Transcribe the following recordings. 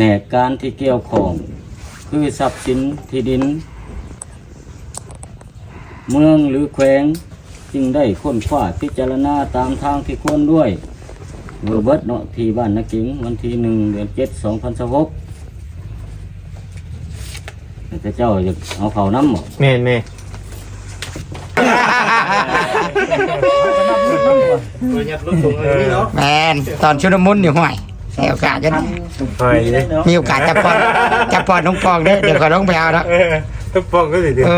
ແຜນການທີ່ກ່ຽວຂ້ອງ ຄືຊັບສິນທີ່ດິນເມືອງ ຫຼື ແຂວງ ຈຶ່ງໄດ້ຄົ້ນຄວ້າພິຈາລະນາຕາມທາງທີ່ຄວນດ້ວຍ. ເບີເບິດເນາະ ທີ່ບ້ານນາເກັງ ວັນທີໜຶ່ງ ເດືອນເຈັດ ສອງພັນຊາວຫົກ. ເຂົາເຈົ້າຢາກເອົາເຂົ້ານຳບໍ່? ແມ່ນໆ ແມ່ນ ຕອນຊຸນລະມຸນຢູ່ ຫ້ວຍ ໃຫ້ໂອກາດກັນ ມີໂອກາດຈັບປ່ອນ ຈັບປ່ອນລົງປ່ອງເດີ ດຽວຂ້ອຍລົງໄປເອົາເນາະ. ເອີ ທຸກປ່ອງກໍຊິ ເອີ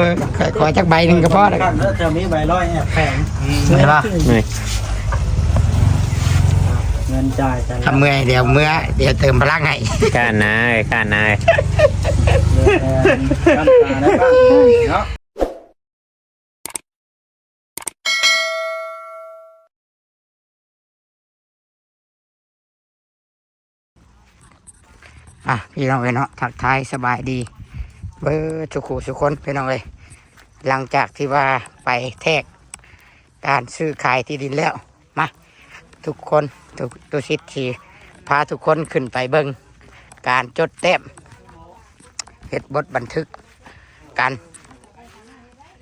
ຂໍຈັກໃບໜຶ່ງກໍພໍແລ້ວ ເຈົ້າມີໃບຮ້ອຍແອບແຝງ ເຫັນບໍ່? ເງິນຈ່າຍກັນ ຖ້າເມື່ອຍດຽວເມືອ ດຽວເຕີມພະລັງໃຫ້. ຂ້ານາ ຂ້ານາ ເອີ ກຳຕາໄດ້ປະເນາະ. ອ່ະ ພີ່ນ້ອງເອີຍເນາະ ທັກທາຍສະບາຍດີເບິດທຸກຜູ້ທຸກຄົນ ພີ່ນ້ອງເອີຍ. ຫຼັງຈາກທີ່ວ່າໄປແທກການຊື້ຂາຍທີ່ດິນແລ້ວ ມາ ທຸກຄົນ ຕຸ ຕຸສິດຊິພາທຸກຄົນຂຶ້ນໄປເບິ່ງການຈົດແຕ້ມ ເຮັດບົດບັນທຶກກັນ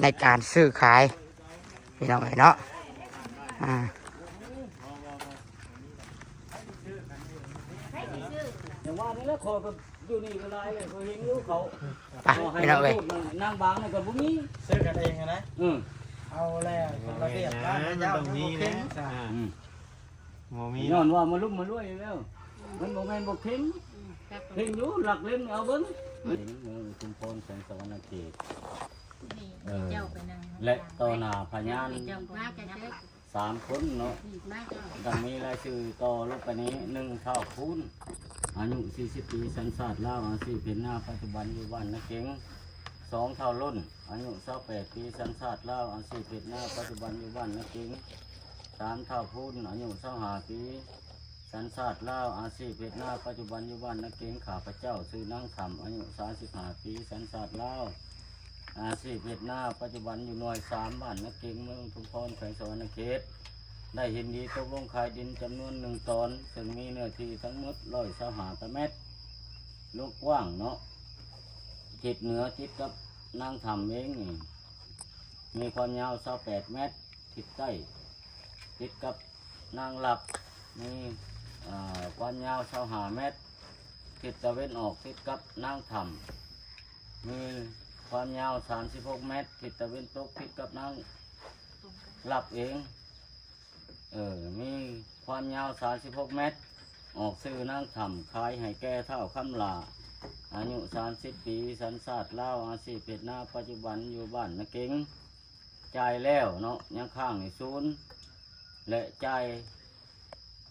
ໃນການຊື້ຂາຍ ພີ່ນ້ອງເອີຍເນາະ. ອ່າ ໄປ ພີ່ນ້ອງເອີຍ ນາງບາງນັ້ນກໍບໍ່ມີ ຊື້ກັນເອງນະ. ອືມ ເອົາແລ້ວ ລະບຽບການເຈົ້າ ມັນຕ້ອງມີນະ. ອືມ ບໍ່ມີ ຍ້ອນວ່າມາລຸ້ມມາລວຍແລ້ວ ມັນບໍ່ແມ່ນບໍ່ເຄັ່ງ ເຄັ່ງຢູ່ ລັກເຫຼັ້ນເອົາເບິ່ງ. ເມືອງຊຸມພອນ ແຂວງສະຫວັນນະເຂດ ເອີ ແລະ ຕໍ່ໜ້າພະຍານ ສາມຄົນເນາະ ດັ່ງມີລາຍຊື່ຕໍ່ລົງໄປນີ້. ໜຶ່ງ ທ້າວພູນ ອາຍຸສີ່ສິບປີ ສັນຊາດລາວ ອາຊີບເຮັດນາ ປັດຈຸບັນຢູ່ບ້ານນາເກັງ. ສອງ ທ້າວລົ້ນ ອາຍຸຊາວແປດປີ ສັນຊາດລາວ ອາຊີບເຮັດນາ ປັດຈຸບັນຢູ່ບ້ານນາເກັງ. ສາມ ທ້າວພູນ ອາຍຸຊາວຫ້າປີ ສັນຊາດລາວ ອາຊີບເຮັດນາ ປັດຈຸບັນຢູ່ບ້ານນາເກັງ. ຂ້າພະເຈົ້າຊື່ນາງທຳ ອາຍຸສາມສິບຫ້າປີ ສັນຊາດລາວ ອາຊີບເຮັດນາ ປັດຈຸບັນຢູ່ໜ່ວຍສາມ ບ້ານນາເກັງ ເມືອງຊຸມພອນ ແຂວງສະຫວັນນະເຂດ ໄດ້ເຫັນດີຕົກລົງຂາຍດິນຈຳນວນໜຶ່ງຕອນ ເຊິ່ງມີເນື້ອທີ່ທັງໝົດຮ້ອຍຊາວຫ້າຕາແມັດ ລວງກວ້າງເນາະ ທິດເໜືອຕິດກັບນາງທຳເອງນີ້ ມີຄວາມຍາວຊາວແປດແມັດ, ທິດໃຕ້ຕິດກັບນາງລັບ ມີ ເອີ ຄວາມຍາວຊາວຫ້າແມັດ, ທິດຕາເວັນອອກຕິດກັບນາງທຳ ມີຄວາມຍາວສາມສິບຫົກແມັດ, ທິດຕາເວັນຕົກຕິດກັບນາງລັບເອງ ເອີ ມີຄວາມຍາວສາມສິບຫົກແມັດ, ອອກຊື່ນາງທຳ ຂາຍໃຫ້ແກ່ທ້າວຄຳຫຼ້າ ອາຍຸສາມສິບປີ ສັນຊາດລາວ ອາຊີບເຮັດນາ ປັດຈຸບັນຢູ່ບ້ານນາເກັງ. ຈ່າຍແລ້ວເນາະ ຍັງຄ້າງໃຫ້ສູນ ແລະ ຈ່າຍ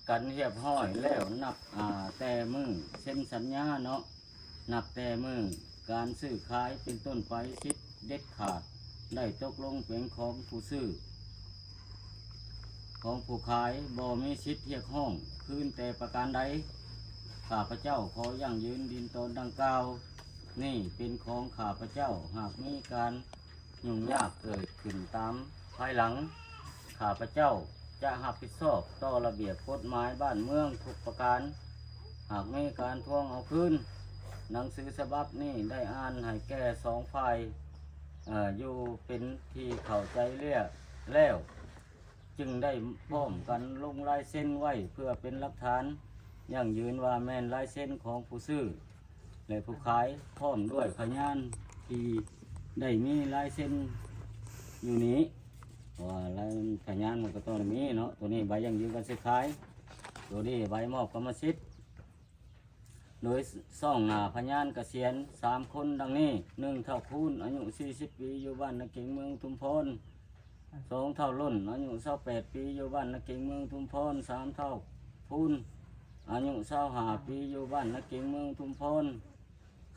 ກັນຮຽບຮ້ອຍແລ້ວ ນັບ ອາ ແຕ່ມື້ເຊັນສັນຍາເນາະ. ນັບແຕ່ມື້ການຊື້ຂາຍເປັນຕົ້ນໄປ ສິດເດັດຂາດໄດ້ຕົກລົງເປັນຂອງຜູ້ຊື້ ຂອງຜູ້ຂາຍ ບໍ່ມີສິດຮຽກຮ້ອງຄືນແຕ່ປະການໃດ. ຂ້າພະເຈົ້າຂໍຢັ້ງຢືນດິນຕອນດັ່ງກ່າວນີ້ເປັນຂອງຂ້າພະເຈົ້າ. ຫາກມີການຫຍຸ້ງຍາກເກີດຂຶ້ນຕາມພາຍຫຼັງ ຂ້າພະເຈົ້າຈະຮັບຜິດຊອບຕໍ່ລະບຽບກົດໝາຍບ້ານເມືອງທຸກປະການ. ຫາກມີການທວງເອົາຄືນ ໜັງສືສະບັບນີ້ໄດ້ອ່ານໃຫ້ແກ່ສອງຝ່າຍ ເອີ່ ຢູ່ເປັນທີ່ເຂົ້າໃຈແລ້ວ ແລ້ວຈຶ່ງໄດ້ພ້ອມກັນລົງລາຍເຊັນໄວ້ເພື່ອເປັນຫຼັກຖານຢັ້ງຢືນວ່າແມ່ນລາຍເຊັນຂອງຜູ້ຊື້ ແລະ ຜູ້ຂາຍ ພ້ອມດ້ວຍພະຍານທີ່ໄດ້ມີລາຍເຊັນຢູ່ນີ້ ເພາະວ່າລາຍ ພະຍານມັນກໍຕ້ອງໄດ້ມີເນາະ. ໂຕນີ້ໃບຢັ້ງຢືນການຊື້ຂາຍ, ໂຕນີ້ໃບມອບກຳມະສິດ ໂດຍຊ່ອງໜ້າພະຍານກະສຽນສາມຄົນດັ່ງນີ້: ໜຶ່ງ ທ້າວຄູນ ອາຍຸສີ່ສິບປີ ຢູ່ບ້ານນາເກັງ ເມືອງທຸມພອນ. ສອງ ທ້າວລົ້ນ ອາຍຸຊາວແປດປີ ຢູ່ບ້ານນາເກັງ ເມືອງທຸມພອນ. ສາມ ທ້າວພູນ ອາຍຸຊາວຫ້າປີ ຢູ່ບ້ານນາເກັງ ເມືອງທຸມພອນ.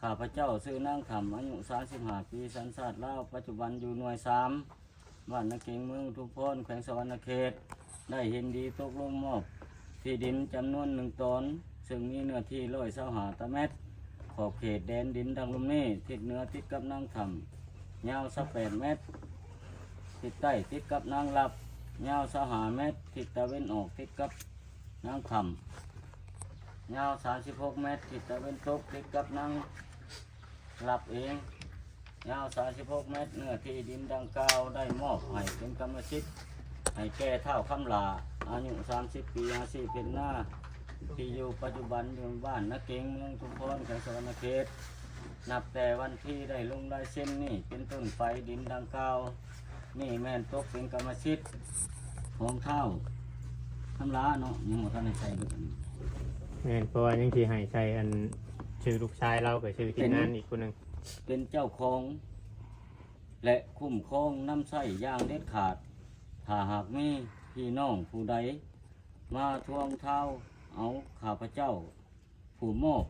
ຂ້າພະເຈົ້າຊື່ນາງທຳ ອາຍຸສາມສິບຫ້າປີ ສັນຊາດລາວ ປັດຈຸບັນຢູ່ໜ່ວຍສາມ ບ້ານນາເກັງ ເມືອງທຸມພອນ ແຂວງສະຫວັນນະເຂດ ໄດ້ເຫັນດີຕົກລົງມອບທີ່ດິນຈຳນວນໜຶ່ງຕອນ ເຊິ່ງມີເນື້ອທີ່ຮ້ອຍຊາວຫ້າຕາແມັດ. ຂອບເຂດແດນດິນດັ່ງລຸ່ມນີ້: ທິດເໜືອຕິດກັບນາງທຳ ຍາວຊາວແປດແມັດ, ທິດໃຕ້ຕິດກັບນາງລັບ ຍາວຊາວຫ້າແມັດ, ທິດຕາເວັນອອກຕິດກັບ ນາງຄຳ ຍາວສາມສິບຫົກແມັດ ທິດຕາເວັນຕົກ ຕິດກັບນາງລັບເອງ ຍາວສາມສິບຫົກແມັດ. ເນື້ອທີ່ດິນດັ່ງກ່າວໄດ້ມອບໃຫ້ເປັນກຳມະສິດໃຫ້ແກ່ທ້າວຄຳຫຼ້າ ອາຍຸສາມສິບປີ ອາຊີບເຮັດນາ ທີ່ຢູ່ປັດຈຸບັນຢູ່ບ້ານນາເກັງ ເມືອງຊຸມພອນ ແຂວງສະຫວັນນະເຂດ. ນັບແຕ່ວັນທີໄດ້ລົງລາຍເຊັນນີ້ເປັນຕົ້ນໄປ ດິນດັ່ງກ່າວນີ້ແມ່ນຕົກເປັນກຳມະສິດຂອງທ້າວຄຳຫຼ້າເນາະ. ຍັງບໍ່ທັນໄດ້ໃຊ້ເບິດອັນນີ້. ແມ່ນ ເພາະວ່າຍັງຊິໃຫ້ໃສ່ອັນ ຊື່ລູກຊາຍລາວ ກັບຊື່ທີມງານອີກຜູ້ໜຶ່ງ ເປັນເຈົ້າຂອງ ແລະ ຄຸ້ມຄອງນຳໃຊ້ຢ່າງເດັດຂາດ. ຖ້າຫາກມີພີ່ນ້ອງຜູ້ໃດມາທວງທາວເອົາ ຂ້າພະເຈົ້າ ຜູ້ມອບ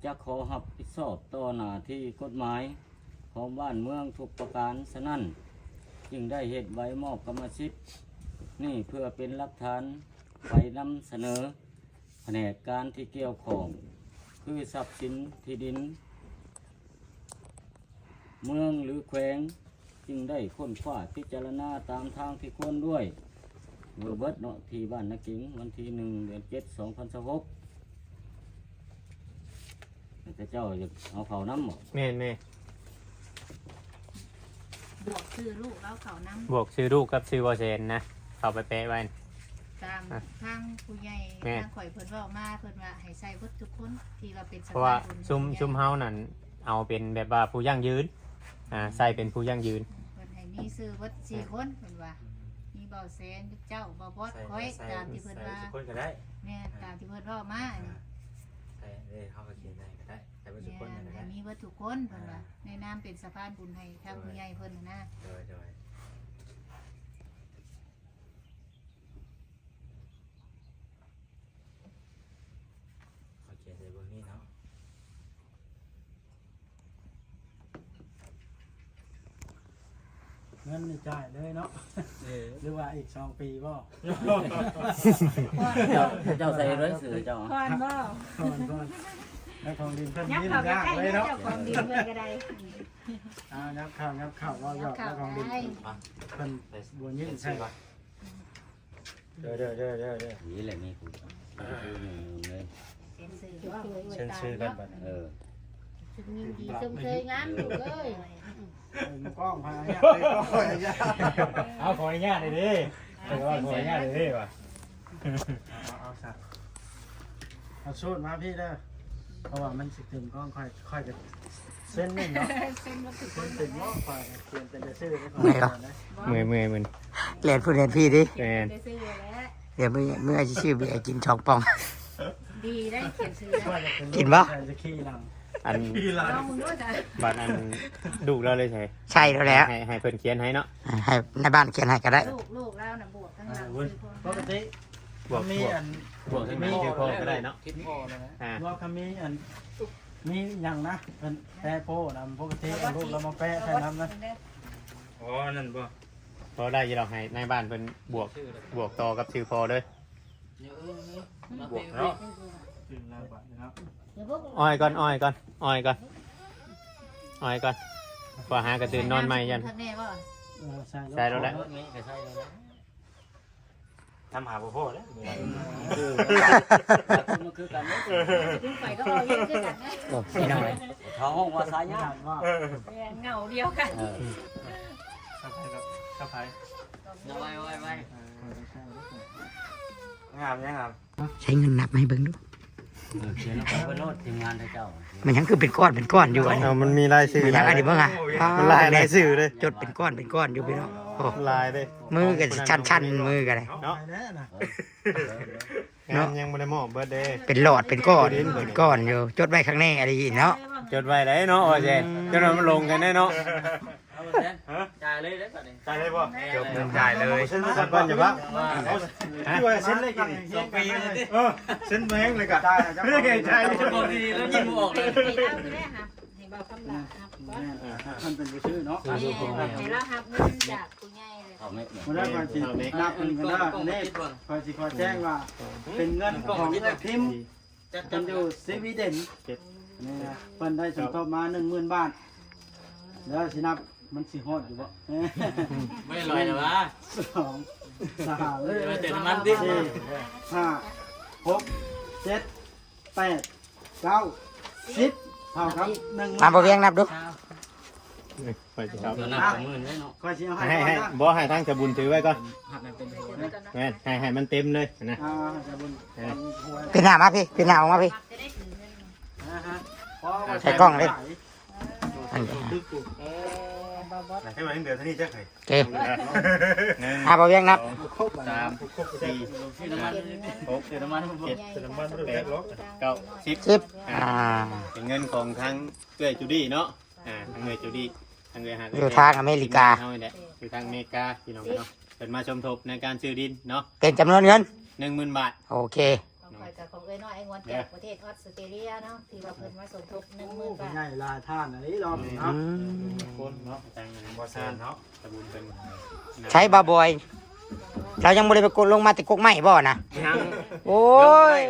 ຈະຂໍຮັບຜິດຊອບຕໍ່ໜ້າທີ່ກົດໝາຍຂອງບ້ານເມືອງທຸກປະການ. ສະນັ້ນ, ຈຶ່ງໄດ້ເຮັດໃບມອບກຳມະສິດນີ້ເພື່ອເປັນຫຼັກຖານໄປນຳສະເໜີພະແນກການທີ່ກ່ຽວຂ້ອງ ຄືຊັບສິນທີ່ດິນ ເມືອງ ຫຼື ແຂວງ ຈຶ່ງໄດ້ຄົ້ນຄວ້າພິຈາລະນາຕາມທາງທີ່ຄວນດ້ວຍ. ເບີເບິດເນາະ ທີ່ບ້ານນາເກັງ ວັນທີໜຶ່ງ ເດືອນເຈັດ ສອງພັນຊາວຫົກ. ແຕ່ເຈົ້າຢາກເອົາເຂົ້ານຳບໍ່? ແມ່ນໆ. ບວກຊື່ລູກລາວເຂົ້ານຳ ບວກຊື່ລູກກັບຊື່ບໍ່ແສນນະ ເຂົ້າໄປແປະໄວ້. ຕາມ ອ່ະ ທາງຜູ້ໃຫຍ່ ແມ່ນ ທາງຂ້ອຍເພິ່ນເວົ້າມາ ເພິ່ນວ່າໃຫ້ໃສ່ເບິດທຸກຄົນທີ່ວ່າເປັນສະພານບຸນ ເພາະວ່າຊຸມ ຊຸມເຮົານັ້ນເອົາເປັນແບບວ່າຜູ້ຢັ້ງຢືນ ອ່າ ໃສ່ເປັນຜູ້ຢັ້ງຢືນ. ເພິ່ນໃຫ້ມີຊື່ເບິດສີ່ຄົນ ເພິ່ນວ່າ ມີບ່າວແສນກັບເຈົ້າ ບ່າວບອດ ຂ້ອຍ ຕາມທີ່ເພິ່ນວ່າ ໃສ່ທຸກຄົນກໍໄດ້. ແມ່ນ ອ່າ ຕາມທີ່ເພິ່ນເວົ້າມາ ອ່າ ນີ້ ໃສ່ເລີຍ ເຮົາກໍຂຽນໃຫ້ກໍໄດ້ ໃສ່ເບິດທຸກຄົນກໍໄດ້ ແມ່ນ ໃຫ້ມີເບິດທຸກຄົນ ເພິ່ນວ່າ ອ່າ ໃນນາມເປັນສະພານບຸນໃຫ້ທາງ ໂດຍ ຜູ້ໃຫຍ່ເພິ່ນນະ. ໂດຍ ໂດຍ. ເຂົາຂຽນໃສ່ເບິ່ງນີ້ເນາະ ເງິນນີ້ຈ່າຍເລີຍເນາະ. ເອີ ຫຼືວ່າອີກສອງປີບໍ່? ເຈົ້າ ເຈົ້າໃສ່ເລີຍຊື່ເຈົ້າ ກ່ອນບໍ່? ກ່ອນ ກ່ອນ ແລ້ວຂອງດິນເພິ່ນ ຍັບເຂົ້າໃກ້ໆເນາະ ເຈົ້າຂອງດິນເພິ່ນກໍໄດ້. ອ່າ ຍັບເຂົ້າ ຍັບເຂົ້າ ເວົ້າຢອກ ແລ້ວຂອງດິນເພິ່ນບໍ່ຍິນໃສ່. ເດີ ເດີ ເດີ ເດີ ເດີ ນີ້ແຫຼະ ມີຜູ້ ເອີ ຜູ້ໜຶ່ງເລີຍ ເຊັນຊື່ ເຊັນຊື່ກັນບັດນີ້. ເອີ ຍິນດີຊົມເຊີຍງາມລູກເອີຍ. ເອີ ກ້ອງພາຍາດ ເອົາ ຂໍອະນຸຍາດເດ້ ເອີ ຂໍອະນຸຍາດເດ້ວ່າ ເອົາ ເອົາ ເອົາ ເອົາສູດມາພີ້ເດີ ເພາະວ່າມັນຊິເຕັມກ້ອງ ຂ້ອຍ ຂ້ອຍກໍ ເຊັນໜຶ່ງເນາະ ເຊັນບໍ່ຖືກ ເຊັນເຕັມເນາະ ຂ້ອຍຂຽນເປັນແຕ່ຊື່ເດ້. ເມື່ອຍເນາະ ເມື່ອຍ ເມື່ອຍ ເມື່ອຍ ແລ່ນພຸ້ນແລ່ນພີ້ເດ້. ແມ່ນ ແຕ່ຊື່ແຫຼະ ດຽວມື້ ມື້ຊິຊື້ເບຍກິນສອງປ່ອງ. ດີໄດ້ຂຽນຊື່ ກິນບໍ່? ອັນ ລອງເບິ່ງດູຈ້ະ ບັດອັນ ລູກລາວເລີຍໃສ່ ໃສ່ແລ້ວແຫຼະ ໃຫ້ ໃຫ້ເພິ່ນຂຽນໃຫ້ເນາະ ໃຫ້ນາຍບ້ານຂຽນໃຫ້ກໍໄດ້. ລູກ ລູກລາວນະບວກທາງຫຼັງຊື່ພໍ່ ປົກກະຕິ ບວກ ມີອັນ ບວກທາງໃນຊື່ພໍ່ກໍໄດ້ເນາະ ທິດພໍ່ນະ ອ່າ ບໍ່ ຄັນມີອັນ ມີຫຍັງນະ ເພິ່ນແປໂປ້ນະ ປົກກະຕິອັນລູກລາວມາແປໃສ່ນຳນະ. ອໍ ນັ້ນບໍ່? ພໍໄດ້ຢູ່ດອກ ໃຫ້ນາຍບ້ານເພິ່ນບວກ ບວກຕໍ່ກັບຊື່ພໍ່ເດີ. ບວກເນາະ ອ້ອຍກ່ອນ ອ້ອຍກ່ອນ ອ້ອຍກ່ອນ ອ້ອຍກ່ອນ ຂໍຫາກະຕື່ນນອນໃໝ່ ຢ້ານ ເອີ ໃສ່ໂລດ ໃສ່ໂລດແຫຼະ. ນຳຫາບໍ່ພໍແລ້ວ ຄື ຄືກັນເນາະ ໄປກໍເວົ້າເຮັດຄືກັນນະ. ໂອ້ ພີ່ນ້ອງເອີຍ ເຂົາຮ້ອງວ່າສາຍຍາ ແມ່ນ ເຫງົາດຽວກັນ. ເອີ ສະພາຍ ສະພາຍ ໄວໆ ໄວໆ ເອີ ງາມ ງາມ. ໃຊ້ເງິນນັບມາໃຫ້ເບິ່ງດູ. ເອີ ຂຽນລົງໄປເບິ່ງໂລດ ທີມງານເຂົາເຈົ້າ ມັນຍັງຄືເປັນກ້ອນເປັນກ້ອນຢູ່ອັນນີ້. ເອົາ ມັນມີລາຍຊື່ ມັນຍັງອັນນີ້ເບິ່ງຫາ ມີລາຍຊື່ເດ້ ຈົດເປັນກ້ອນເປັນກ້ອນຢູ່ພີ່ນ້ອງ. ໂອ້ ຫຼາຍເດ້ ມືກໍສັ່ນໆ ມືກໍໄດ້ເນາະ. ງານຍັງບໍ່ໄດ້ມອບເບິດເດ້ ເປັນຫຼອດເປັນກ້ອນ ເປັນກ້ອນຢູ່. ຈົດໄວ້ຂ້າງໃນອັນນີ້ເນາະ ຈົດໄວ້ໄດ້ເນາະ ວ່າແຊ ຈົດໄວ້ມັນລົງກັນໄດ້ເນາະ. ເອົາແຊ ຮະ ຈ່າຍເລີຍເດ້ບັດນີ້ ຈ່າຍເລີຍບໍ່? ຈົບ ຈ່າຍເລີຍ. ເຊັນກ່ອນ ຢ່າວ່າ ເອົາ ຄືວ່າເຊັນເລີຍກິນ ສອງປີແລ້ວຕິ. ເອີ ເຊັນແຮງເລີຍກະ ຈ່າຍ ຈ່າຍ ເຈົ້າຂອງທີ່ດີແລ້ວຍິງບໍ່ອອກເລີຍ. ໃຫ້ເບົາຄຳຫຼ້າຮັບກ່ອນ ແມ່ນ ເອີ ທ່ານເປັນຜູ້ຊື້ເນາະ ໃຫ້ລາວຮັບເງິນຈາກຜູ້ໃຫຍ່ເລີຍ. ບໍ່ໄດ້ ຂ້ອຍຊິນັບເງິນກັນເດີ. ອັນນີ້ຂ້ອຍຊິຂໍແຈ້ງວ່າ ເປັນເງິນຂອງເອື້ອຍພິມ ເພິ່ນຢູ່ສະວີເດັນ ນີ້ນະ ເພິ່ນໄດ້ສົມທົບມາໜຶ່ງໝື່ນບາດ. ແລ້ວຊິນັບ ມັນຊິຮອດຢູ່ບໍ່? ບໍ່ໄດ້ລອຍນະຫວາ ສອງ ສາມ ເອີ ເຕີມນ້ຳມັນຕິ ສີ່ ຫ້າ ຫົກ ເຈັດ ແປດ ເກົ້າ ສິບ ເທົ່າກັບໜຶ່ງ ມາບໍ່ວຽງນັບດູ ຂ້ອຍຊິເອົາ ເຈົ້ານັບເປັນໝື່ນເດ້ເນາະ ຂ້ອຍຊິເອົາໃຫ້ ໃຫ້ ໃຫ້ ບໍ່ ໃຫ້ທາງສະບຸນຖືໄວ້ກ່ອນ ແມ່ນ ໃຫ້ ໃຫ້ມັນເຕັມເລີຍນະ ອ່າ ສະບຸນ ເອີ ປີນໜ້າມາພີ້ ປີນໜ້າອອກມາພີ້ ອ່າຮະ ໃສ່ກ້ອງເລີຍ ອັນນີ້ ໃຫ້ວ່າຍັງເດືອເທົ່ານີ້ຈັກໃຫ້ ໂອເຄ ອ່າ ບໍ່ວຽງນັບ ສອງ ສາມ ສີ່ ຫ້າ ຫົກ ເຈັດ ແປດ ເກົ້າ ສິບ ສິບ ອ່າ ອ່າ ເປັນເງິນຂອງທາງເອື້ອຍຈູດີ້ເນາະ ອ່າ ທາງເອື້ອຍຈູດີ້ ທາງເອື້ອຍຮັກ ຢູ່ທາງອາເມລິກາ ເຮົານີ້ແຫຼະ ຢູ່ທາງອາເມລິກາ ພີ່ນ້ອງເນາະ ເພິ່ນມາສົມທົບໃນການຊື້ດິນເນາະ ເປັນຈຳນວນເງິນ ໜຶ່ງໝື່ນບາດ ໂອເຄ ຂອງຂ້ອຍກັບຂອງເອື້ອຍນ້ອຍອ້າຍງວນ ເດີ ຈາກປະເທດອອສເຕຣເລັຽເນາະ ທີ່ວ່າເພິ່ນມາສົມທົບໜຶ່ງໝື່ນບາດ ໂອ້ ເພິ່ນໃຫຍ່ຫຼາຍທ່ານອັນນີ້ລອບນີ້ເນາະ ອືມ ຄົນເນາະ ທາງອັນນີ້ບໍ່ຊານເນາະ ຕະບຸນເພິ່ນ ໃຊ້ບ່າວບອຍ ລາວຍັງບໍ່ໄດ້ໄປກົດລົງມາແຕ່ກົກໄມ້ບໍ່ນະ ຍັງ ໂອ້ຍ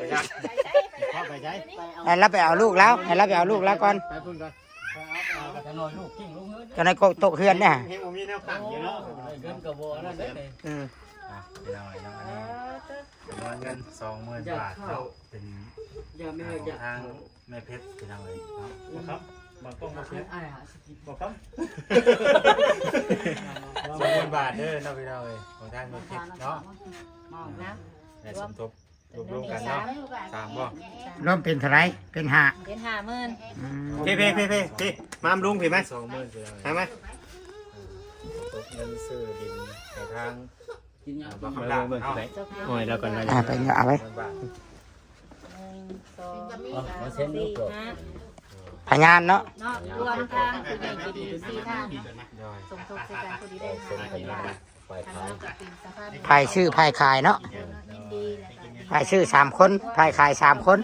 ໃຫ້ລາວໄປເອົາລູກລາວ ໃຫ້ລາວໄປເອົາລູກລາວກ່ອນ ໄປພຸ້ນກ່ອນ ຈັກໜ້ອຍໂຕກເຮືອນເດ້ ເຮັດບໍ່ມີແນວຂັງຢູ່ເນາະ ເງິນກໍບໍ່ນັ້ນເດ້ ອືມ ອ່ະ ພີ່ນ້ອງເອີຍເນາະ ອັນນີ້ ຈຳນວນເງິນສອງໝື່ນບາດເນາະ ເປັນ ຢາກ ທາງແມ່ເພັດ ພີ່ນ້ອງເອີຍເນາະ ບໍ່ຄຳ ບາງກ້ອງບໍ່ເສຍ ບໍ່ຄຳ ສອງໝື່ນບາດເດີເນາະ ພີ່ນ້ອງເອີຍ ຂອງທາງແມ່ເພັດເນາະ ໄດ້ສົມທົບ ລວມໆກັນເນາະ ສາມບໍ່ ລວມເປັນເທົ່າໃດ ເປັນຫ້າ ເປັນຫ້າໝື່ນ ອືມ ພີ້ໆໆໆ ມານຳລຸງພີ້ໄໝ ສອງໝື່ນ ພີ່ນ້ອງເອີຍ ໄດ້ໄໝ ຕົກເງິນຊື້ດິນໃຫ້ທາງ ອ່າ ບໍ່ຄຳດາເນາະ ເບິ່ງໆ ອ້ອຍລາວກ່ອນ ອ່າ ໄປເນາະ ເອົາໄວ້ ໜຶ່ງ ສອງ ສາມ ສີ່ ຫ້າ ພະຍານເນາະ ເນາະ ລວມທາງຜູ້ໃຫຍ່ໃຈດີສີ່ທ່ານ ໂດຍ ສົມທົບໃສ່ກັນ ຜູ້ທີ່ໄດ້ຫ້າພັນບາດ ຝ່າຍຊື້ ຝ່າຍຂາຍເນາະ ເອີ ຍິນດີ ຝ່າຍຊື້ສາມຄົນ ຝ່າຍຂາຍສາມຄົນ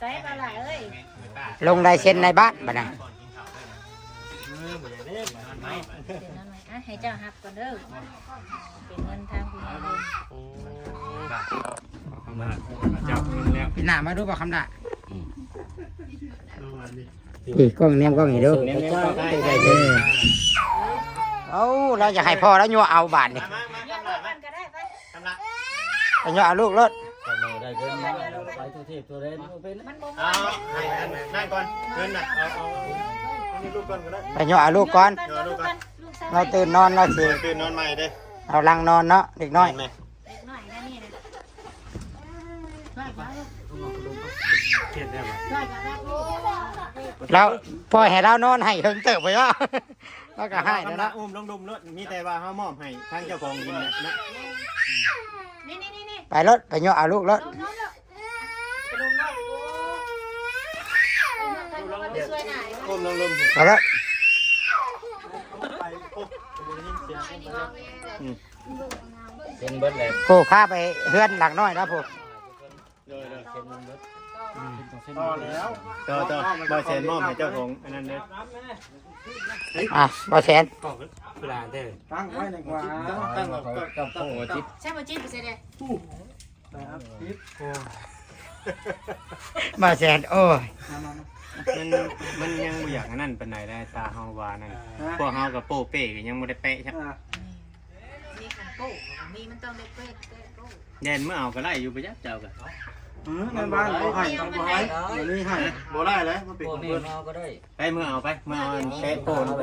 ໃສ່ບໍ່ລະເອີຍ ລົງລາຍເຊັນໃນບາດບັດນັ້ນ ເອີ ບໍ່ຢາກໄດ້ບາດເນາະ ເຊັນນັ້ນໄວ້ ອ່ະ ໃຫ້ເຈົ້າຮັບກ່ອນເດີ ເປັນເງິນທາງຜູ້ໃຫຍ່ເດີ ໂອ້ ບາດເນາະ ເອົາມາຈັບເງິນແລ້ວ ປີໜ້າມາດູບໍ່ຄຳດາ ອືມ ອີກ ກ້ອງແນມກ້ອງນີ້ດູ ແນມໆ ເອີ ເອົາ ລາວຢາກໃຫ້ພໍ່ລາວຍົວະເອົາບາດນີ້ ມາໆໆ ໄປຍົວະເອົາລູກໂລດ ໄດ້ເງິນມາ ໄປທົ່ວທີບທົ່ວແດນ ມັນບໍ່ ເອົາ ໃຫ້ອັນນັ້ນກ່ອນ ເງິນນະ ເອົາ ເອົາ ເອົາ ເອົາລູກກ່ອນກໍໄດ້ ໄປຍົວະເອົາລູກກ່ອນ ຍົວະເອົາລູກກ່ອນ ລາວຕື່ນນອນ ລາວຊິ ເອີ ຕື່ນນອນໃໝ່ເດ້ ເອົາຫຼັ່ງນອນເນາະ ເດັກນ້ອຍ ແມ່ນ ເດັກນ້ອຍແນວນີ້ນະ ລາວປ່ອຍໃຫ້ລາວນອນໄຫ້ເຫິງເຕີບໄປວະ ລາວກໍຮ້າຍແລ້ວເນາະ ອຸ້ມລົງດຸ່ມໂລດ ມີແຕ່ວ່າເຮົາມອບໃຫ້ທາງເຈົ້າຂອງດິນນະ ນີ້ໆໆໆ ໄປໂລດ ໄປຍົວະເອົາລູກໂລດ ລົງໂລດ ໄປລົງໂລດ ໂອ້ ໄປຊ່ວຍນາຍ ອຸ້ມລົງດຸ່ມ ໄປໂລດ ອືມ ເຊັນເບິດແລ້ວ ໂອ້ ພາໄປເຮືອນຫຼັງນ້ອຍແລ້ວພຸ້ນ ໂດຍໆ ເຊັນເບິດ ອືມ ຕໍ່ແລ້ວ ຕໍ່ໆ ບໍ່ແສນມອບໃຫ້ເຈົ້າຂອງອັນນັ້ນເດີ ອ່ະ ບໍ່ແສນ ກ້ອງຄືຫຼານແທ້ ຕັ້ງໄວ້ດີກວ່າ ຕັ້ງ ຕັ້ງ ຕັ້ງ ຕັ້ງ ຕັ້ງ ຕັ້ງ ໃຊ້ບໍ່ຈິດ ໃຊ້ບໍ່ຈິດ ໄປອັບຄລິບ ໂອ້ ບໍ່ແສນ ໂອ້ຍ ມາໆໆ ມັນ ມັນຍັງບໍ່ຢາກອັນນັ້ນປານໃດນະ ຕາເຮົາວ່ານັ້ນ ຮະ ພວກເຮົາກໍໂປ້ເປ້ກໍຍັງບໍ່ໄດ້ແປະຊ້ຳ ອ່າ ມີຄັນໂປ້ ມີມັນຕ້ອງໄດ້ເປ້ ເປ້ໂປ້ ແມ່ນ ເມື່ອເອົາກໍໄດ້ຢູ່ ບໍ່ຈັກເຈົ້າກໍ ອືມ ແມ່ນບ້ານເຂົາໃຫ້ ເຂົາບໍ່ໃຫ້ ບໍ່ມີໃຫ້ ບໍ່ໄດ້ແຫຼະ ມັນເປັນຂອງເພິ່ນ ພວກນີ້ເອົາກໍໄດ້ ໄປ ເມື່ອເອົາໄປ ເມື່ອເອົາອັນແປະໂປ້ນະ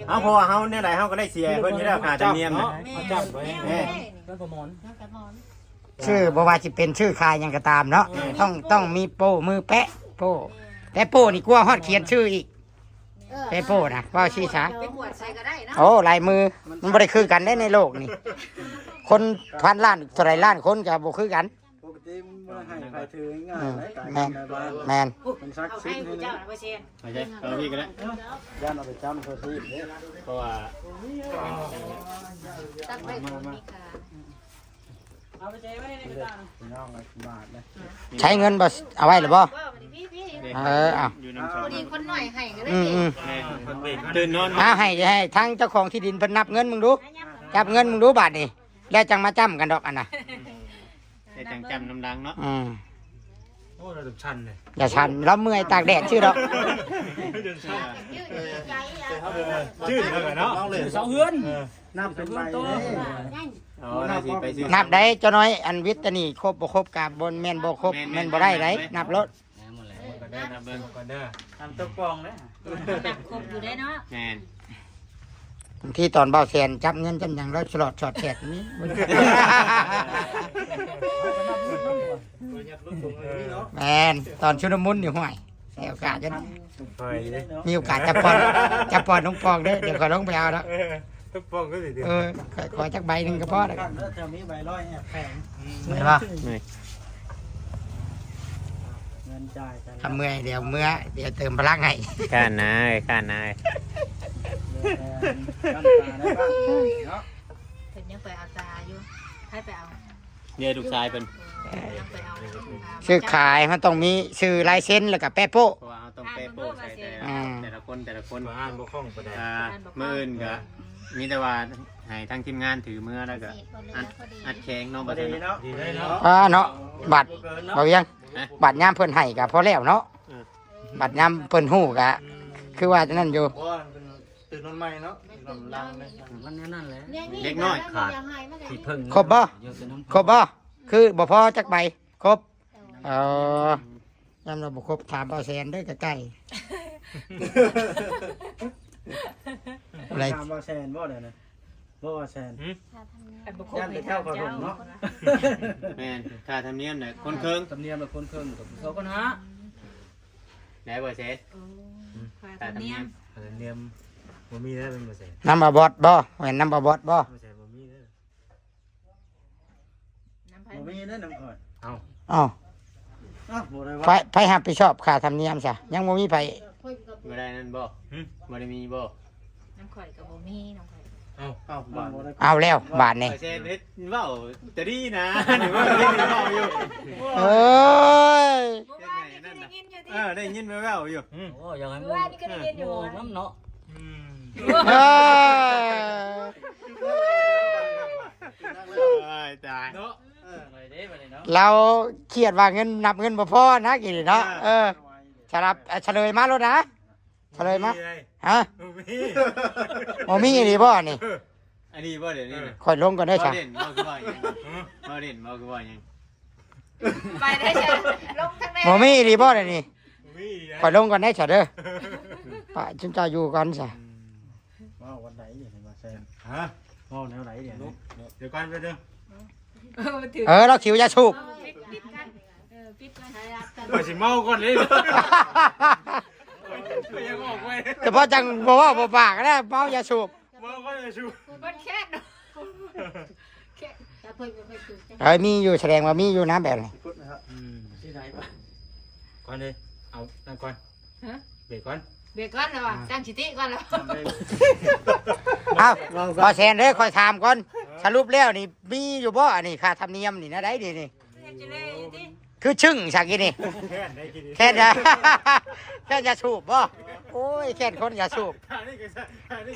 ເອົາ ເພາະວ່າເຮົາແນວໃດເຮົາກໍໄດ້ເສຍໃຫ້ເພິ່ນຢູ່ແລ້ວ ຄ່າທຳນຽມນະ ແມ່ນ ແມ່ນ ເພິ່ນກໍໝອນ ຊື້ບໍ່ວ່າຊິເປັນຊື້ຂາຍຫຍັງກໍຕາມເນາະ ແມ່ນ ຕ້ອງ ຕ້ອງມີໂປ້ມືແປະໂປ້ ແປະໂປ້ນີ້ກວ່າຮອດຂຽນຊື່ອີກ ເອີ ແປະໂປ້ນະ ເວົ້າຊີ້ຊະ ໄປກວດໃສ່ກໍໄດ້ເນາະ ໂອ້ ລາຍມື ມັນບໍ່ໄດ້ຄືກັນເດ້ໃນໂລກນີ້ ຄົນພັນລ້ານ ເທົ່າໃດລ້ານຄົນກໍບໍ່ຄືກັນ ປົກກະຕິມັນບໍ່ໄດ້ໃຫ້ໃຜຖືງ່າຍ ອືມ ແມ່ນ ແມ່ນ ມັນສັກສິດໃຫ້ ເອົາພີ້ກໍໄດ້ ຢ້ານເອົາໄປຈ້ຳທົ່ວທີບເດ້ ເພາະວ່າ ຕັກໄວ້ ເອົາໄປໃສ່ໄວ້ໃນກະຕ່າ ພີ່ນ້ອງ ບາດເດ້ ໃຊ້ເງິນບໍ່ ເອົາໄວ້ແລ້ວບໍ່ ເອີ ເອົາ ພໍດີຄົນໜ້ອຍໃຫ້ກໍໄດ້ ອືມໆ ແມ່ນ ຕື່ນນອນ ອ່າ ໃຫ້ ໃຫ້ທາງເຈົ້າຂອງທີ່ດິນເພິ່ນນັບເງິນເບິ່ງດູ ຈັບເງິນເບິ່ງດູບາດນີ້ ແລ້ວຈັ່ງມາຈ້ຳກັນດອກອັນນະ ແລ້ວຈັ່ງຈ້ຳນຳຫຼັງເນາະ ອືມ ໂອ້ ລະດັບຊັ້ນເລີຍ ຢ່າສັ່ນ ລາວເມື່ອຍຕາກແດດຊື່ດອກ ຈື່ນແລ້ວເນາະ ເສົາເຮືອນ ເອີ ນ້ຳເປັນໄໝເດ້ ເອົາລະຊິໄປຊື້ ນັບໄດ້ເຈົ້ານ້ອຍ ອັນວິດຕານີ້ຄົບບໍ່ຄົບກະບໍ່ແມ່ນບໍ່ຄົບ ແມ່ນ ແມ່ນບໍ່ໄດ້ໄດ໋ ແມ່ນ ນັບໂລດ ນັບເບິ່ງ ນັບເບິ່ງກ່ອນເດີ ນຳຕົວປອງເດ້ ນັບຄົບຢູ່ເດ້ເນາະ ແມ່ນ ບາງທີຕອນບ່າວແສນຈັບເງິນຈັບຫຍັງແລ້ວສະຫຼອດສອດແສດນີ້ ແມ່ນ ຕອນຊຸນລະມຸນນີ້ ຫ້ວຍ ໃຫ້ໂອກາດກັນ ມີໂອກາດຈັບປ່ອນ ຈັບປ່ອນລົງປ່ອງເດີ ດຽວຂ້ອຍລົງໄປເອົາດອກ ເອີ ທຸກປ່ອງກໍຊິ ເອີ ຂໍຈັກໃບໜຶ່ງກໍພໍແລ້ວ ຖ້າມີໃບຮ້ອຍແອບແຝງ ແມ່ນບໍ່? ເງິນຈ່າຍກັນ ຖ້າເມື່ອຍດຽວເມືອ ດຽວເຕີມພະລັງໃຫ້ ຂ້ານນາ ຂ້ານນາ ເພິ່ນຍັງໄປເອົາຕາຢູ່ ໃຜໄປເອົາ? ເດ້ ລູກຊາຍເພິ່ນ ເອີ ຍັງໄປເອົາ ຊື້ຂາຍເຮົາຕ້ອງມີຊື່ລາຍເຊັນ ແລ້ວກໍແປະໂປ້ ເພາະວ່າເຮົາຕ້ອງແປະໂປ້ໃສ່ແຕ່ ອ່າ ແຕ່ລະຄົນ ແຕ່ລະຄົນ ອ່ານບໍ່ຄ່ອງປານໃດ ອ່າ ມື້ອື່ນກໍມີແຕ່ວ່າໃຫ້ທາງທີມງານຖືເມືອ ແລ້ວກໍອັດ ອັດແຂງເນາະ ບັດນີ້ເນາະ ອ່າ ເນາະ ບາດ ບໍ່ວຽງ ຮະ ບາດຍາມເພິ່ນໃຫ້ກໍພໍແລ້ວເນາະ ເອີ ບາດຍາມເພິ່ນຮູ້ກໍ ອືມ ຄືວ່ານັ້ນຢູ່ ບໍ່ ເພິ່ນຕື່ນນອນໃໝ່ເນາະ ນອນຫຼັບເລີຍ ມັນແນວນັ້ນແຫຼະ ເດັກນ້ອຍຂາດທີ່ເພິ່ງ ຄົບບໍ່? ຄົບບໍ່? ຄືບໍ່ພໍຈັກໃບ ຄົບ ເອີ ຍາມລາວບໍ່ຄົບ ຖາມບ່າວແສນເດີ ໃກ້ໆ ໄປຖາມບ່າວແສນບໍ່ ດຽວນີ້ ບໍ່ ບ່າວແສນ ຫື? ຄັນບໍ່ຄົບ ຢ້ານໄປເຈົ້າເຂົາຖົງເນາະ ແມ່ນ ຄ່າທຳນຽມນະ ຄົນເຄິ່ງ ທຳນຽມລະຄົນເຄິ່ງ ກໍສອງພັນຫ້າ ໄດ້ບໍ່ເຊ? ໂອ້ ຄ່າທຳນຽມ ຄ່າທຳນຽມ ບໍ່ມີແລ້ວແມ່ນບໍ່ເຊ? ນຳອາບອດບໍ່? ແມ່ນນຳອາບອດບໍ່? ບໍ່ມີເດີ ນຳໃຜ? ບໍ່ມີເດີ ນຳຂ້ອຍ ເອົ້າ ເອົ້າ ເອົ້າ ບໍ່ໄດ້ວ່າ ໃຜ ໃຜຮັບຜິດຊອບຄ່າທຳນຽມຊະ? ຍັງບໍ່ມີໃຜ ບໍ່ໄດ້ນັ້ນບໍ່? ຫື? ບໍ່ໄດ້ມີບໍ່? ນຳຂ້ອຍກໍບໍ່ມີ ນຳຂ້ອຍ ເອົ້າ ເອົ້າ ເອົາແລ້ວບາດນີ້ ເຮັດເວົ້າແຕ່ດີນະ ເວົ້າຢູ່ ເອີຍ ເມື່ອວານນີ້ກໍໄດ້ຍິນຢູ່ຕິ ເອີ ໄດ້ຍິນແວ່ວໆຢູ່ ໂອ້ ຢາກໃຫ້ໝູ່ ເມື່ອວານນີ້ກໍໄດ້ຍິນຢູ່ ໝູ່ນຳເນາະ ອືມ ເອີຍ ຕາຍ ເນາະ ເອີ ລາວຄຽດວ່າເງິນ ນັບເງິນບໍ່ພໍນະ ກີ້ນີ້ເນາະ ເອີ ສະຫຼັບ ເອີ ສະເຫຼີຍມາໂລດນະ ສະເຫຼີຍມາ ຮະ ບໍ່ມີ ບໍ່ມີອີ່ຫຼີບໍ່ນີ້? ອັນນີ້ບໍ່ ດຽວນີ້ ຂ້ອຍລົງກ່ອນເດີ ຊະ ບໍ່ເດັ່ນບໍ່ຄືວ່າຫຍັງ ບໍ່ເດັ່ນບໍ່ຄືວ່າຫຍັງ ໄປໄດ້ຊະ ລົງທາງໃດ ບໍ່ມີອີ່ຫຼີບໍ່ ດຽວນີ້ ບໍ່ມີ ຂ້ອຍລົງກ່ອນເດີ ຊະເດີ ປະ ຊຸມເຈົ້າຢູ່ກ່ອນຊະ ເວົ້າວັນໃດນີ້ ມາແຊງ ຮະ ເວົ້າແນວໃດນີ້ ດຽວກ່ອນ ແປັບໜຶ່ງ ເອີ ລາວຫິວຢາສູບ ເອີ ປິດ ປິດກັນ ເອີ ປິດກ່ອນ ຂ້ອຍຊິເມົາກ່ອນເດ້ ຂ້ອຍຍັງອອກໄວ້ ແຕ່ພໍຈັ່ງບໍ່ເວົ້າບໍ່ປາກນະ ເມົາຢາສູບ ເມົາກໍຢາສູບ ມັນແຄ້ນ ເອີ ມີຢູ່ ສະແດງວ່າມີຢູ່ນະແບບນີ້ ອືມ ຊິໄດ້ປະ ກ່ອນເດ້ ເອົານັ້ນກ່ອນ ຮະ ເບຣກກ່ອນ ເບຣກກ່ອນແລ້ວວ່າ ອ່າ ຕັ້ງສະຕິກ່ອນແລ້ວ ເອົ້າ ບໍ່ແຊນເດີ ຂ້ອຍຖາມກ່ອນ ສະຫຼຸບແລ້ວນີ້ມີຢູ່ບໍ່ ອັນນີ້ຄ່າທຳນຽມນີ້ ແນວໃດນີ້ ນີ້ ເຮັດຈັ່ງໃດຢູ່ຕິ ຄືຊຶ້ງຊະກີ້ນີ້ ແຄ້ນໄດ໋ ແຄ້ນຢາ ແຄ້ນຢາສູບບໍ່ ໂອ້ຍ ແຄ້ນຄົນຢາສູບ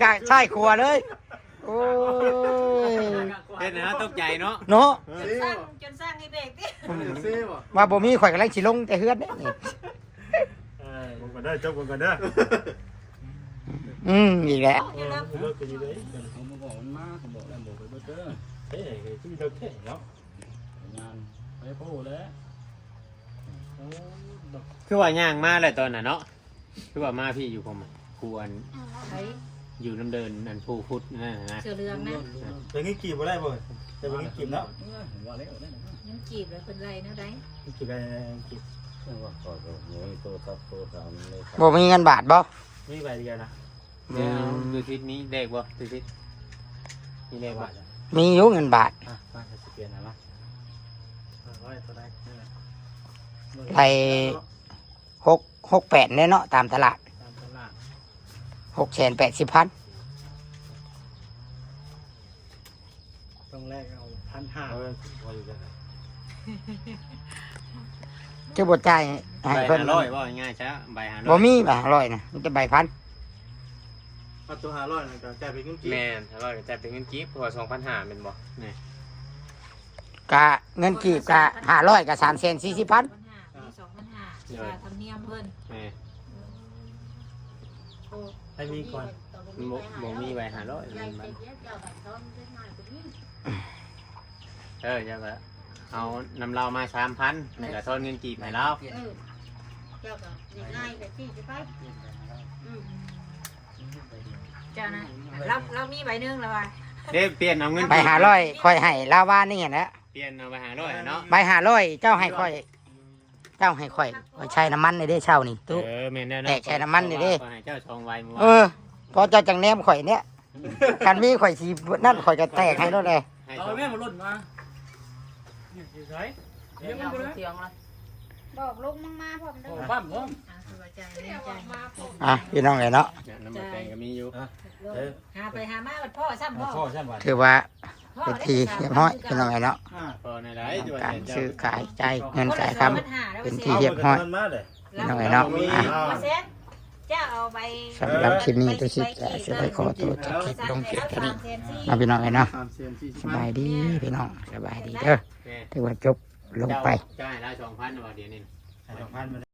ກະຊ້າຍຂວາເລີຍ ໂອ້ຍ ເຮັດໃຫ້ເຮົາຕົກໃຈເນາະ ເນາະ ຈົນສັ່ງ ຈົນສັ່ງໃຫ້ເບຣກຕິ ອືມ ວ່າບໍ່ມີ ຂ້ອຍກຳລັງຊິລົງແຕ່ເຮືອນເດ້ ເອີ ເບິ່ງກ່ອນເດີ ຈົບເບິ່ງກ່ອນເດີ ອືມ ອີກແລ້ວ ເອີ ເລີກໄປຢູ່ເດ້ ເຂົາມາບອກມັນມາ ເຂົາບອກແລ້ວ ບອກໄປເບິດເດີ ເອີ ຄືເລີກແທ້ເນາະ ງານໄປໂພແລ້ວ ໂອ້ ຄືວ່າຍ່າງມາແລ້ວຕອນນັ້ນເນາະ ຄືວ່າມາພີ້ຢູ່ ຄວາມ ຜູ້ອັນ ໃຜ ຢູ່ນຳເດີ່ນ ອັນຜູ້ພຸດນັ້ນນະ ເສື້ອເຫຼືອງນະ ເອີ ແຕ່ເງິນກີບບໍ່ໄດ້ບໍ່? ແຕ່ເງິນກີບເນາະ ເອີ ວ່າແລ້ວ ເງິນກີບແລ້ວເພິ່ນໄລ່ແນວໃດ? ເງິນກີບໄລ່ ເງິນກີບ ບໍ່ມີເງິນບາດບໍ່? ມີໃບດຽວນະ ອືມ ຢູ່ທິດມີເລກບໍ່? ຢູ່ທິດມີເລກບໍ່? ມີຢູ່ເງິນບາດ ອ່ະ ມາ ຊິປ່ຽນໃຫ້ມາ ຮ້ອຍເທົ່າໃດ? ໄລ່ ຫົກ ຫົກແປດແນ່ເນາະ ຕາມຕະຫຼາດ ຕາມຕະຫຼາດ ຫົກແສນແປດສິບພັນ ຕ້ອງແລກເອົາພັນຫ້າ ເອີ ພໍຢູ່ກັນ ຈະບໍ່ຈ່າຍໃຫ້ເພິ່ນ ໃບຫ້າຮ້ອຍ ເວົ້າງ່າຍໆຊະ ໃບຫ້າຮ້ອຍ ບໍ່ມີໃບຫ້າຮ້ອຍນະ ມີແຕ່ໃບພັນ ເອົາຕົວຫ້າຮ້ອຍນັ້ນກໍຈ່າຍເປັນເງິນກີບ ແມ່ນ ຫ້າຮ້ອຍກໍຈ່າຍເປັນເງິນກີບ ເພາະວ່າສອງພັນຫ້າແມ່ນບໍ່? ນີ້ ກະເງິນກີບກະຫ້າຮ້ອຍກະສາມແສນສີ່ສິບພັນ ມີສອງພັນຫ້າ ຄ່າທຳນຽມເພິ່ນ ແມ່ນ ໂອ້ ໃຜມີກ່ອນ ບໍ່ ບໍ່ມີໃບຫ້າຮ້ອຍ ມັນ ມັນ ເຈົ້າບັດຊອນເປັນຫາຍກວ່ານີ້ ເອີ ເຈົ້າກໍເອົານຳລາວມາສາມພັນ ແລ້ວກໍທອນເງິນກີບໃຫ້ລາວ. ເອີ ເຈົ້າກໍງ່າຍໆ ແບບນີ້ຊິໄປ. ອືມ ເຈົ້ານະ ລາວ ລາວມີໃບໜຶ່ງແລ້ວວ່າ ເດ້ ປ່ຽນເອົາເງິນ ໃບຫ້າຮ້ອຍຂ້ອຍໃຫ້ລາວວານນີ້ຫັ້ນແຫຼະ. ປ່ຽນເອົາໃບຫ້າຮ້ອຍເນາະ ໃບຫ້າຮ້ອຍເຈົ້າໃຫ້ຂ້ອຍ ເຈົ້າໃຫ້ຂ້ອຍ ຂ້ອຍໃສ່ນ້ຳມັນນີ້ເດ້ເຊົ້ານີ້ຕຸ. ເອີ ແມ່ນແລ້ວເນາະ ແຕກໃສ່ນ້ຳມັນນີ້ເດ້. ເອີ ພໍເຈົ້າຈັ່ງແນມຂ້ອຍເນຍ ຄັນມີຂ້ອຍຊິນັ້ນ ຂ້ອຍກໍແຕກໃຫ້ໂລດແຫຼະ. ເອົາແມ່ມາຫຼົ່ນມາ ຢູ່ໃສ? ຍັງບໍ່ໄດ້ ບອກລູກມຶງມາພ້ອມເດີ ປ້ຳພ້ອມ. ອ່ະ ພີ່ນ້ອງເອີຍເນາະ ນ້ຳມັນແຕງກໍມີຢູ່ ຫາໄປຫາມາບັດພໍ້ຊ້ຳ ພໍ້ຊ້ຳ ຖືວ່າ ເປັນທີ່ຮຽບຮ້ອຍ ພີ່ນ້ອງເອີຍເນາະ. ການຊື້ຂາຍ ຈ່າຍເງິນ ຈ່າຍຄຳ ເປັນທີ່ຮຽບຮ້ອຍ ພີ່ນ້ອງເອີຍເນາະ. ອ່ະ ສຳລັບຄລິບນີ້ ຕຸສິດຈະຊິໄດ້ຂໍຕົວຈາກຄລິບລົງພຽງເທົ່ານີ້ເນາະ ພີ່ນ້ອງເອີຍເນາະ. ສະບາຍດີພີ່ນ້ອງ ສະບາຍດີເດີ. ຖືວ່າຈົບລົງໄປ ເຈົ້າໃຫ້ລາວສອງພັນ ວ່າດຽວນີ້ ໃຫ້ສອງພັນ.